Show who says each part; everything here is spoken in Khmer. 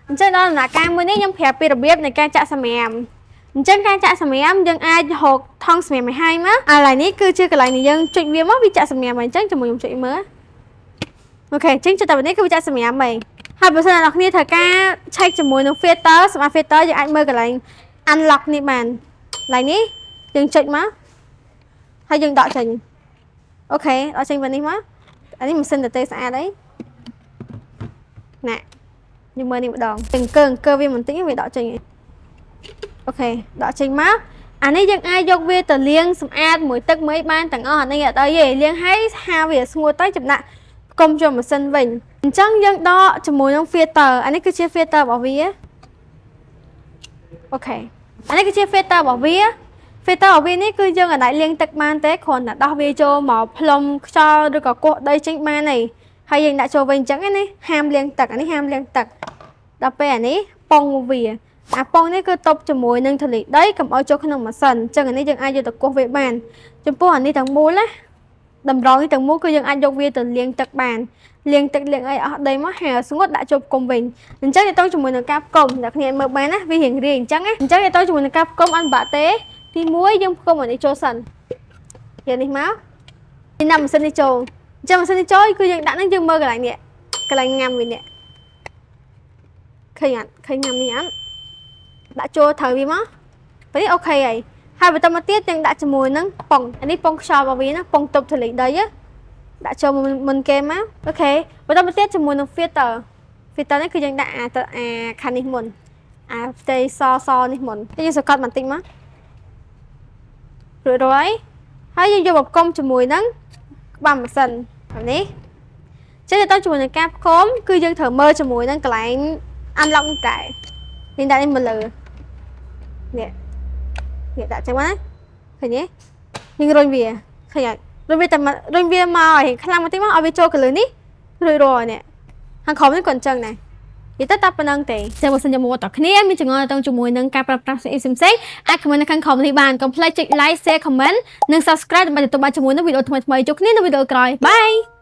Speaker 1: អញ្ចឹងដល់ដំណាក់កាលមួយនេះខ្ញុំប្រាប់ពីរបៀបនៃការចាក់សម្រាមអញ្ចឹងការចាក់សម្រាមយើងអាចរកថង់សម្រាមឲ្យហើយមកឥឡូវនេះគឺជាកន្លែងដែលយើងចុចវាមកវាចាក់សម្រាមហើយអញ្ចឹងជាមួយខ្ញុំចុចមើល OK អញ្ចឹងចុចតែនេះគឺវាចាក់សម្រាមហើយហើយបើសិនអ្នកនរគ្នាត្រូវការឆែកជាមួយនឹង filter សម្រាប់ filter យើងអាចមើលកន្លែង unlock នេះបានកន្លែងនេះយើងចុចមកហើយយើងដកចេញ OK ដកចេញវិញនេះមកអានេះម៉ាស៊ីនទទេស្អាតអីណែយើងមើលនេះម្ដងអង្គើអង្គើវាបន្តិចវាដកចេញ OK ដកចេញមកអានេះយើងអាចយកវាទៅលាងសម្អាតមួយទឹកមួយបានទាំងអស់អានេះអត់អីទេលាងហើយហាវាស្ងួតទៅចំដាក់ផ្គុំចូលម៉ាស៊ីនវិញអញ្ចឹងយើងដកជាមួយនឹង filter អានេះគឺជា filter របស់វា OK អានេះគឺជា filter របស់វា filter របស់វានេះគឺយើងអាចលាងទឹកបានទេគ្រាន់តែដោះវាចូលមកផ្លុំខ្យល់ឬក៏គោះដីចេញបានហើយហើយយើងដាក់ចូលវិញអញ្ចឹងណាហាមលាងទឹកអានេះហាមលាងទឹកដល់ពេលអានេះប៉ុងវាអាប៉ុងនេះគឺតបជាមួយនឹងធូលីដីកុំឲ្យចូលក្នុងម៉ាស៊ីនអញ្ចឹងអានេះយើងអាចយកទៅគោះវាបានចំពោះអានេះទាំងមូលណាតម្រងនេះទាំងមូលគឺយើងអាចយកវាទៅលាងទឹកបានលាងទឹកលាងអីអស់ដីមកហើយស្ងួតដាក់ចូលផ្គុំវិញអញ្ចឹងទៅជាមួយនឹងការផ្គុំអ្នកគ្នាមើលបានណាវារៀងរាយអញ្ចឹងណាអញ្ចឹងទៅជាមួយនឹងការផ្គុំអត់បាក់ទេទី1យើងផ្គុំអានេះចូលសិនយកនេះមកទីដាក់ម៉ាស៊ីននេះចូលអញ្ចឹងម៉ាស៊ីននេះចូលគឺយើងដាក់នឹងយើងមើលកន្លែងនេះកន្លែងញ៉ាំវានេះឃើញអត់ឃើញញ៉ាំនេះអត់ដាក់ចូលត្រូវវាមកពេលនេះ OK ហើយហើយបន្តមកទៀតយើងដាក់ជាមួយនឹងប៉ុងអានេះប៉ុងខ្យល់របស់វាណាប៉ុងទប់ធូលីដីដាក់ចូលមុនគេមក OK បន្តមកទៀតជាមួយនឹង filter filter នេះគឺយើងដាក់អាទៅអាខាងនេះមុនអាផ្ទៃសសនេះមុនយើងសកត់បន្តិចមករួចរាល់ហើយយើងយកមកផ្គុំជាមួយនឹងក្បាលម៉ាស៊ីនបែបនេះចឹងទៅជាមួយនឹងការផ្គុំគឺយើងត្រូវមើលជាមួយនឹងកន្លែង unlock តែនេះដាក់នេះមកលើនេះនេះដាក់ចឹងមកណាឃើញទេយើងរុញវាឃើញអត់រុញវាតែរុញវាមកឲ្យខ្លាំងបន្តិចមកឲ្យវាចូលកលើនេះរួចរាល់នេះខាងក្រោមនេះក៏អញ្ចឹងដែរនិយាយទៅតែប៉ុណ្្នឹងទេចឹងបើសិនជាមកតគ្នាមានចង្អុលទៅជាមួយនឹងការប្រើប្រាស់ផ្សេងផ្សេងៗអាច comment នៅខាងក្រោមនេះបានកុំភ្លេចចុច like, share, comment និង subscribe ដើម្បីទទួលបានជាមួយនឹងវីដេអូថ្មីៗជួបគ្នានៅវីដេអូក្រោយ Bye.